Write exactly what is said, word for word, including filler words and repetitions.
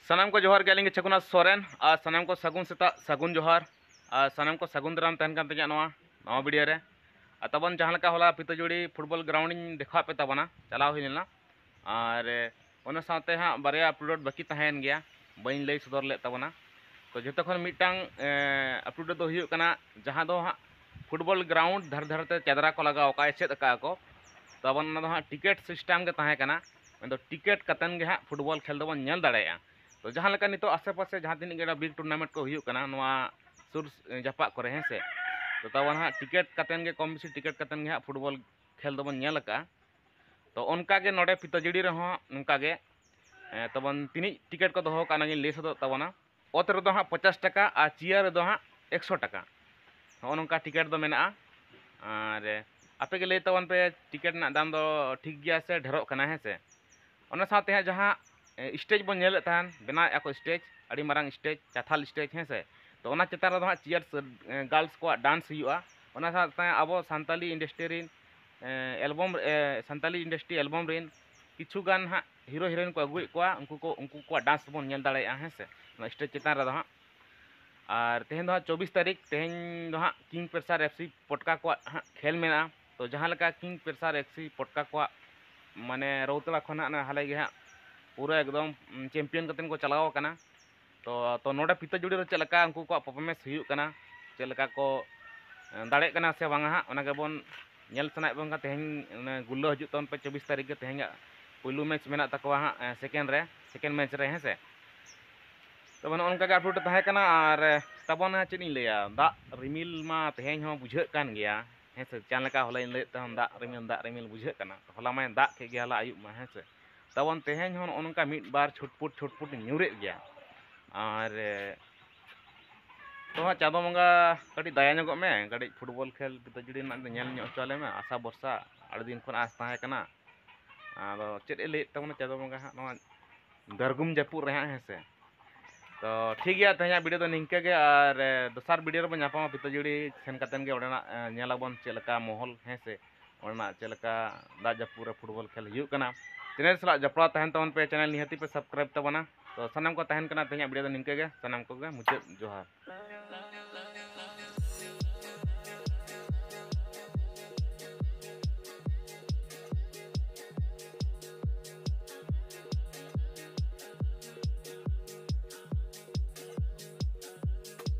ᱥᱟᱱᱟᱢ ᱠᱚ ᱡᱚᱦᱟᱨ ᱜᱮ, ᱟᱹᱞᱤᱧ ᱜᱮ ᱪᱷᱚᱠᱩᱱᱟᱛᱷ ᱥᱚᱨᱮᱱ᱾ ᱟᱨ ᱥᱟᱱᱟᱢ ᱠᱚ ᱥᱟᱹᱜᱩᱱ ᱥᱮᱛᱟᱜ, ᱥᱟᱹᱜᱩᱱ ᱡᱚᱦᱟᱨ᱾ ᱟᱨ ᱥᱟᱱᱟᱢ ᱠᱚ ᱥᱟᱹᱜᱩᱱ ᱫᱟᱨᱟᱢ ᱛᱟᱦᱮᱱ ᱠᱟᱱ ᱛᱤᱧᱟᱹ ᱱᱚᱣᱟ ᱱᱟᱣᱟ ᱵᱷᱤᱰᱤᱭᱳ ᱨᱮ᱾ ᱟᱨ ᱛᱟᱵᱚᱱ ᱡᱟᱦᱟᱸ ᱞᱮᱠᱟ ᱦᱚᱞᱟ ᱯᱤᱛᱟᱹᱡᱩᱲᱤ ᱯᱷᱩᱴᱵᱚᱞ ᱜᱨᱟᱣᱩᱱᱰ ᱤᱧ ᱫᱮᱠᱷᱟᱣᱟᱫ ᱯᱮ ᱛᱟᱵᱚᱱᱟ, ᱪᱟᱞᱟᱣ ᱦᱩᱭ ᱞᱮᱱᱟ᱾ ᱟᱨ ᱚᱱᱟ ᱥᱟᱶᱛᱮ ᱦᱟᱸᱜ ᱵᱟᱨᱭᱟ ᱟᱯᱞᱳᱰ ᱵᱟᱹᱠᱤ ᱛᱟᱦᱮᱸᱭᱮᱱ ᱜᱮᱭᱟ, ᱵᱟᱹᱧ ᱞᱟᱹᱭ ᱥᱚᱫᱚᱨ ᱞᱮᱫ ᱛᱟᱵᱚᱱᱟ᱾ ᱛᱚ ᱡᱚᱛᱚ ᱠᱷᱚᱱ ᱢᱤᱫᱴᱟᱝ ᱟᱯᱞᱳᱰ ᱫᱚ ᱦᱩᱭᱩᱜ ᱠᱟᱱᱟ ᱡᱟᱦᱟᱸ ᱫᱚ ᱦᱟᱸᱜ ᱯᱷᱩᱴᱵᱚᱞ ᱜᱨᱟᱣᱩᱱᱰ ᱫᱷᱟᱨᱮ ᱫᱷᱟᱨᱮ ᱛᱮ ᱪᱟᱫᱽᱨᱟ ᱠᱚ ᱞᱟᱜᱟᱣ ᱟᱠᱟᱫ, ᱮᱥᱮᱫ ᱟᱠᱟᱫᱼᱟ ᱠᱚ᱾ ᱛᱟᱵᱚᱱ ᱚᱱᱟ ᱫᱚ ᱦᱟᱸᱜ ᱴᱤᱠᱤᱴ ᱥᱤᱥᱴᱮᱢ ᱜᱮ ᱛᱟᱦᱮᱸ ᱠᱟᱱᱟ, ᱢᱮᱱᱫᱚ ᱴᱤᱠᱤᱴ ᱠᱟᱛᱮᱱ ᱜᱮ ᱦᱟᱸᱜ ᱯᱷᱩᱴᱵᱚᱞ ᱠᱷᱮᱞ ᱫᱚᱵᱚᱱ ᱧᱮᱞ ᱫᱟᱲᱮᱭᱟᱜᱼᱟ᱾ ᱛᱚ ᱡᱟᱦᱟᱸ ᱞᱮᱠᱟ ᱱᱤᱛᱚᱜ ᱟᱥᱮ ᱯᱟᱥᱮ ᱡᱟᱦᱟᱸ ᱛᱤᱱᱟᱹᱜ ᱜᱮ ᱵᱤᱜᱽ ᱴᱩᱨᱱᱟᱢᱮᱱᱴ ᱠᱚ ᱦᱩᱭᱩᱜ ᱠᱟᱱᱟ ᱱᱚᱣᱟ ᱥᱩᱨ ᱡᱟᱯᱟᱜ ᱠᱚᱨᱮ, ᱦᱮᱸ ᱥᱮ, ᱛᱚ ᱛᱟᱵᱚᱱ ᱦᱟᱸᱜ ᱴᱤᱠᱤᱴ ᱠᱟᱛᱮᱱ ᱜᱮ, ᱠᱚᱢ ᱵᱮᱥᱤ ᱴᱤᱠᱤᱴ ᱠᱟᱛᱮᱱ ᱜᱮ ᱦᱟᱸᱜ ᱯᱷᱩᱴᱵᱚᱞ ᱠᱷᱮᱞ ᱫᱚᱵᱚᱱ ᱧᱮᱞ ᱟᱠᱟᱫᱼᱟ᱾ ᱛᱚ ᱚᱱᱠᱟ ᱜᱮ ᱱᱚᱰᱮ ᱯᱤᱛᱟᱹᱡᱟᱹᱲᱤ ᱨᱮᱦᱚᱸ ᱱᱚᱝᱠᱟ ᱜᱮ, ᱮ, ᱛᱟᱵᱚᱱ ᱛᱤᱱᱟᱹᱜ ᱴᱤᱠᱤᱴ ᱠᱚ ᱫᱚᱦᱚ ᱠᱟᱜᱼᱟ ᱚᱱᱟᱜᱤᱧ ᱞᱟᱹᱭ ᱥᱚᱫᱚᱨ ᱛᱟᱵᱚᱱᱟ᱾ ᱚᱛ ᱨᱮᱫᱚ ᱦᱟᱸᱜ ᱯᱚᱧᱪᱟᱥ ᱴᱟᱠᱟ ᱟᱨ ᱪᱮᱭᱟᱨ ᱨᱮᱫᱚ ᱦᱟᱸᱜ ᱮᱠᱥᱚ ᱴᱟᱠᱟ᱾ ᱱᱚᱜᱼᱚ ᱱᱚᱝᱠᱟ ᱴᱤᱠᱤᱴ ᱫᱚ ᱢᱮᱱᱟᱜᱼᱟ᱾ ᱟᱨ ᱟᱯᱮ ᱜᱮ ᱞᱟᱹᱭ ᱛᱟᱵᱚᱱ ᱯᱮ ᱴᱤᱠᱤᱴ ᱨᱮᱱᱟᱜ ᱫᱟᱢ ᱫᱚ ᱴᱷᱤᱠ ᱜᱮᱭᱟ ᱥᱮ ᱰᱷᱮᱨᱚᱜ ᱠᱟᱱᱟ, ᱦᱮᱸ ᱥᱮ? ᱚᱱᱟ ᱥᱟᱶᱛᱮ ᱦᱟᱸᱜ ᱡᱟᱦᱟᱸ, ᱮ, ᱥᱴᱮᱡᱽ ᱵᱚᱱ ᱧᱮᱞᱮᱫ ᱛᱟᱦᱮᱱ, ᱵᱮᱱᱟᱣᱮᱫᱼᱟ ᱠᱚ ᱥᱴᱮᱡᱽ, ᱟᱹᱰᱤ ᱢᱟᱨᱟᱝ ᱥᱴᱮᱡᱽ, ᱪᱟᱛᱷᱟᱞ ᱥᱴᱮᱡᱽ, ᱦᱮᱸ ᱥᱮ? ᱛᱚ ᱚᱱᱟ ᱪᱮᱛᱟᱱ ᱨᱮᱫᱚ ᱦᱟᱸᱜ ᱪᱮᱭᱟᱨᱥ, ᱮ, ᱜᱟᱨᱞᱥ ᱠᱚᱣᱟᱜ ᱰᱟᱱᱥ ᱦᱩᱭᱩᱜᱼᱟ᱾ ᱚᱱᱟ ᱥᱟᱶᱛᱮ ᱟᱵᱚ ᱥᱟᱱᱛᱟᱞᱤ ᱤᱱᱰᱟᱥᱴᱨᱤ ᱨᱮᱱ, ᱮ, ᱮᱞᱵᱚᱢ, ᱮ, ᱥᱟᱱᱛᱟᱞᱤ ᱤᱱᱰᱟᱥᱴᱨᱤ ᱮᱞᱵᱚᱢ ᱨᱮᱱ ᱠᱤᱪᱷᱩ ᱜᱟᱱ ᱦᱟᱸᱜ ᱦᱤᱨᱳ ᱦᱤᱨᱳᱭᱤᱱ ᱠᱚ ᱟᱹᱜᱩᱭᱮᱫ ᱠᱚᱣᱟ, ᱩᱱᱠᱩ ᱠᱚ, ᱩᱱᱠᱩ ᱠᱚᱣᱟᱜ ᱰᱟᱱᱥ ᱵᱚᱱ ᱧᱮᱞ ᱫᱟᱲᱮᱭᱟᱜᱼᱟ, ᱦᱮᱸ ᱥᱮ, ᱚᱱᱟ ᱥᱴᱮᱡᱽ ᱪᱮᱛᱟᱱ ᱨᱮᱫᱚ ᱦᱟᱸᱜ᱾ ᱟᱨ ᱛᱮᱦᱮᱧ ᱫᱚ ᱦᱟᱸᱜ ᱪᱚᱵᱵᱤᱥ ᱛᱟᱹᱨᱤᱠᱷ, ᱛᱮᱦᱮᱧ ᱫᱚ ᱦᱟᱸᱜ ᱠᱤᱝ ᱯᱨᱮᱥᱟᱨ ᱮᱯᱷ ᱥᱤ ᱯᱚᱴᱠᱟ ᱠᱚᱣᱟᱜ ᱦᱟᱸᱜ ᱠᱷᱮᱞ ᱢᱮᱱᱟᱜᱼᱟ᱾ ᱛᱚ ᱡᱟᱦᱟᱸ ᱞᱮᱠᱟ ᱠᱤᱝ ᱯᱨᱮᱥᱟᱨ ᱮᱯᱷ ᱥᱤ ᱯᱚᱴᱠᱟ ᱠᱚᱣᱟᱜ, ᱢᱟᱱᱮ, ᱨᱚᱣᱛᱚᱲᱟ ᱠᱷᱚᱱ ᱦᱟᱸᱜ ᱦᱟᱞᱮ ᱜᱮ ᱦᱟᱸᱜ ᱯᱩᱨᱟᱹ ᱮᱠᱫᱚᱢ ᱪᱮᱢᱯᱤᱭᱟᱱ ᱠᱟᱛᱮ ᱠᱚ ᱪᱟᱞᱟᱣ ᱟᱠᱟᱱᱟ᱾ ᱛᱚ, ᱛᱚ ᱱᱚᱰᱮ ᱯᱤᱛᱟᱹᱡᱩᱲᱤ ᱨᱮ ᱪᱮᱫ ᱞᱮᱠᱟ ᱩᱱᱠᱩ ᱠᱚᱣᱟᱜ ᱯᱟᱨᱯᱷᱚᱨᱢᱮᱱᱥ ᱦᱩᱭᱩᱜ ᱠᱟᱱᱟ, ᱪᱮᱫ ᱞᱮᱠᱟ ᱠᱚ, ᱮ, ᱫᱟᱲᱮᱜ ᱠᱟᱱᱟ ᱥᱮ ᱵᱟᱝᱟ ᱦᱟᱸᱜ, ᱚᱱᱟ ᱜᱮᱵᱚᱱ ᱧᱮᱞ ᱥᱟᱱᱟᱭᱮᱫ ᱵᱚᱱ ᱠᱷᱟᱱ ᱛᱮᱦᱮᱧ, ᱚᱱᱮ, ᱜᱩᱞᱟᱹ ᱦᱤᱡᱩᱜ ᱛᱟᱵᱚᱱ ᱯᱮ ᱪᱚᱵᱵᱤᱥ ᱛᱟᱹᱨᱤᱠᱷ ᱜᱮ, ᱛᱮᱦᱮᱧᱟᱜ ᱯᱩᱭᱞᱩ ᱢᱮᱪ ᱢᱮᱱᱟᱜ ᱛᱟᱠᱚᱣᱟ ᱦᱟᱸᱜ, ᱮ, ᱥᱮᱠᱮᱱᱰ ᱨᱮ, ᱥᱮᱠᱮᱱᱰ ᱢᱮᱪ ᱨᱮ, ᱦᱮᱸ ᱥᱮ᱾ ᱛᱚᱵᱮ ᱱᱚᱜᱼᱚ ᱱᱚᱝᱠᱟ ᱜᱮ ᱟᱯᱰᱮᱴ ᱛᱟᱦᱮᱸ ᱠᱟᱱᱟ᱾ ᱟᱨ, ᱮ, ᱛᱟᱵᱚᱱ ᱪᱮᱫ ᱤᱧ ᱞᱟᱹᱭᱟ, ᱫᱟᱜ ᱨᱤᱢᱤᱞ ᱢᱟ ᱛᱮᱦᱮᱧ ᱦᱚᱸ ᱵᱩᱡᱷᱟᱹᱜ ᱠᱟᱱ ᱜᱮᱭᱟ, ᱦᱮᱸ ᱥᱮ᱾ ᱡᱟᱦᱟᱸ ᱞᱮᱠᱟ ᱦᱚᱞᱟᱧ ᱞᱟᱹᱭᱮᱫ ᱛᱟᱦᱮᱸᱱ, ᱫᱟᱜ ᱨᱤᱢᱤᱞ, ᱫᱟᱜ ᱨᱤᱢᱤᱞ ᱵᱩᱡᱷᱟᱹᱜ ᱠᱟᱱᱟ᱾ ᱦᱚᱞᱟ ᱢᱟᱭ ᱫᱟᱜ ᱠᱮᱫ ᱜᱮᱭᱟ, ᱦᱚᱞᱟ ᱟᱹᱭᱩᱵ ᱢᱟ, ᱦᱮᱸ ᱥᱮ᱾ ᱛᱟᱵᱚᱱ ᱛᱮᱦᱮᱧ ᱦᱚᱸ ᱱᱚᱜᱼᱚ ᱱᱚᱝᱠᱟ ᱢᱤᱫ ᱵᱟᱨ ᱪᱷᱩᱴᱯᱩᱴ ᱪᱷᱩᱴᱯᱩᱴ ᱧᱩᱨᱮᱫ ᱜᱮᱭᱟ᱾ ᱟᱨ, ᱮ, ᱛᱚ ᱦᱟᱸᱜ ᱪᱟᱸᱫᱚ ᱵᱚᱸᱜᱟ ᱠᱟᱹᱴᱤᱡ ᱫᱟᱭᱟ ᱧᱚᱜᱚᱜ ᱢᱮ, ᱠᱟᱹᱴᱤᱡ ᱯᱷᱩᱴᱵᱚᱞ ᱠᱷᱮᱞ ᱯᱤᱛᱟᱹᱡᱩᱲᱤ ᱨᱮᱱᱟᱜ ᱫᱚ ᱧᱮᱞ ᱧᱚᱜ ᱦᱚᱪᱚ ᱟᱞᱮ ᱢᱮ, ᱟᱥᱟ ᱵᱷᱚᱨᱥᱟ ᱟᱹᱰᱤ ᱫᱤᱱ ᱠᱷᱚᱱ ᱟᱸᱥ ᱛᱟᱦᱮᱸ ᱠᱟᱱᱟ᱾ ᱟᱫᱚ ᱪᱮᱫ ᱮ ᱞᱟᱹᱭᱮᱫ ᱛᱟᱵᱚᱱᱟ ᱪᱟᱸᱫᱚ ᱵᱚᱸᱜᱟ ᱦᱟᱸᱜ ᱱᱚᱣᱟ ᱫᱟᱹᱨᱜᱩᱢ ᱡᱟᱹᱯᱩᱫ ᱨᱮ ᱦᱟᱸᱜ, ᱦᱮᱸ ᱥᱮ᱾ ᱛᱚ ᱴᱷᱤᱠ ᱜᱮᱭᱟ, ᱛᱮᱦᱮᱧᱟᱜ ᱵᱷᱤᱰᱤᱭᱳ ᱫᱚ ᱱᱤᱝᱠᱟᱹ ᱜᱮ, ᱟᱨ, ᱮ, ᱫᱚᱥᱟᱨ ᱵᱷᱤᱰᱤᱭᱳ ᱨᱮᱵᱚᱱ ᱧᱟᱯᱟᱢᱟ ᱯᱤᱛᱟᱹᱡᱩᱲᱤ ᱥᱮᱱ ᱠᱟᱛᱮᱱ ᱜᱮ, ᱚᱸᱰᱮᱱᱟᱜ, ᱮ, ᱧᱮᱞᱟᱵᱚᱱ ᱪᱮᱫ ᱞᱮᱠᱟ ᱢᱚᱦᱚᱞ, ᱦᱮᱸ ᱥᱮ, ᱚᱸᱰᱮᱱᱟᱜ ᱪᱮᱫ ᱞᱮᱠᱟ ᱫᱟᱜ ᱡᱟᱹᱯᱩᱫ ᱨᱮ ᱯᱷᱩᱴᱵᱚᱞ ᱠᱷᱮᱞ ᱦᱩᱭᱩᱜ ᱠᱟᱱᱟ᱾ ᱪᱮᱱᱮᱞ ᱥᱟᱞᱟᱜ ᱡᱚᱯᱲᱟᱣ ᱛᱟᱦᱮᱱ ᱛᱟᱵᱚᱱ ᱯᱮ, ᱪᱮᱱᱮᱞ ᱱᱤᱦᱟᱹᱛᱤ ᱯᱮ ᱥᱟᱵᱥᱠᱨᱟᱭᱤᱵᱽ ᱛᱟᱵᱚᱱᱟ᱾ ᱛᱚ ᱥᱟᱱᱟᱢ ᱠᱚ ᱛᱟᱦᱮᱱ ᱠᱟᱱᱟ ᱛᱮᱦᱮᱧᱟᱜ ᱵᱷᱤᱰᱤᱭᱳ ᱫᱚ ᱱᱤᱝᱠᱟᱹ ᱜᱮ, ᱥᱟᱱᱟᱢ ᱠᱚᱜᱮ ᱢᱩᱪᱟᱹᱫ ᱡᱚᱦᱟᱨ᱾